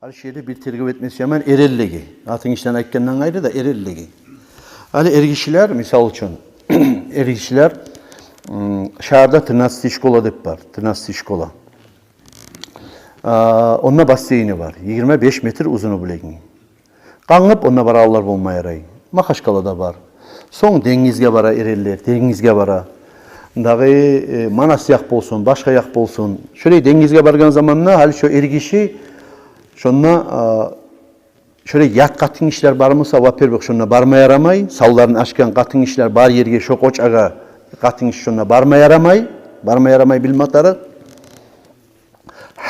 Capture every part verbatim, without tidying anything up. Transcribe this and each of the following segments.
Гьали шу ерде бир тергев этмеси яман эренлеге. Къатын гишиден айтгъандан къайры да эренлеге. Гьали эргишилер, мисал учун, эргишилер, м, шагьарда тринадцатый школа деп бар, тринадцатый школа. А, онда бассейни бар, йигирма беш метр узуну булегин. Къангып онда барагъанлар болма ярай. Махачкъалада бар. Сонг денгизге бара эренлер, денгизге бара. Дагъы, э, Манас якъ болсун, башгъа якъ болсун. Шолай денгизге баргъан заманда гьали шо эргиши шонда, а, шолай ят къатын гишилер бар буса, во-первых, шонда барма ярамай. Санларын ачгъан къатын гишилер бар ерге, шо къочагъа къатын гиши шонда барма ярамай. Барма ярамай, билме тарыкъ.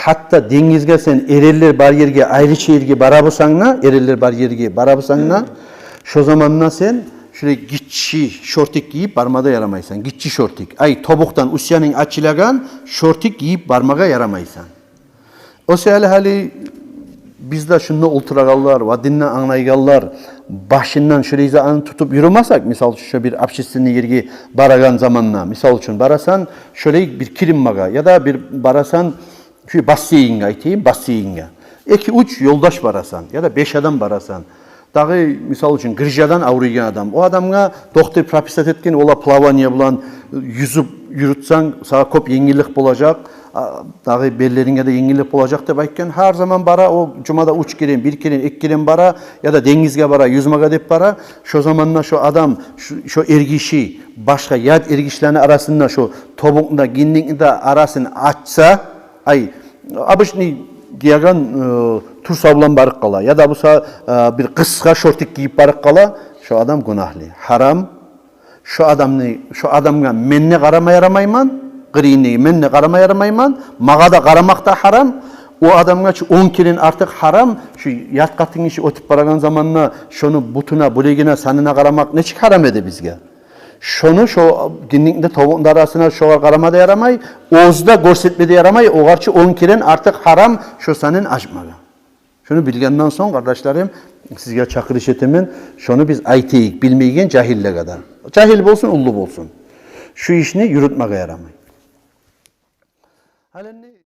Гьатта денгизге сен эренлер бар ерге, айрыча ерге бара бусанг да, эренлер бар ерге бара бусанг да, шо заманда сен шолай гиччи шортик гийип барма да ярамайсан. Гиччи шортик. Ай, тобукъдан уьст янынг ачылагъан шортик гийип бармагъа ярамайсан. О саялы гьали биз де, шунда олтурагъанлар ва динни англайгъанлар, башындан шолай затны тутуп юрюмесек, мисал учун, шо бир общественный ерге барагъан заманда, мисал учун, барасан, шолай бир киринмеге, яда бир барасан, шу бассейнге айтайым, бассейнге. Эки-уьч ёлдаш барасан, яда беш адам барасан. Дагъы, мисал учун, грыжадан авруйгъан адам. О адамгъа доктор прописать этген, ола плавание булан юзюп юрютсенг, сагъа кёп енгиллик болажакъ. А, дагъы беллеринге де енгиллик болажакъ деп айтгъан. Гьар заман бара, о жумада уьч керен, бир керен, эки керен бара, яда денгизге бара, юзмеге деп бара. Шо заманда шо адам, шо, шо эргиши, башгъа ят эргишилени арасында шо тобукъда, гиндикни де арасын ачса, ай, обычный гиеген, э, труса булан барып къала, яда буса, э, бир къысгъа шортик гийип барып къала, шо адам гюнагьлы, гьарам. Шо адамны, шо адамгъа мен де къарама ярамайман, къырыйындагъы мен де къарама ярамайман, магъа да къарамакъ да гьарам. О адамгъа чы он керен артыкъ гьарам, шу ят къатын гиши оьтюп барагъан заманда шону бутуна, булегине, санына къарамакъ нечик гьарам эди бизге? Шону, шо гиндикни де, тобукъну да арасына шогъар къарама да ярамай, оьзю де гёрсетме де ярамай, огъар чы он керен артыкъ гьарам шо санын ачмагъа. Шуну билгенден сонг, къардашларым, сизге чакъырыш этемен, шону биз айтайыкъ, билмейген жагьиллеге де. Жагьил болсун, уллу болсун. Шу ишни юрютмеге ярамай. Гьали энди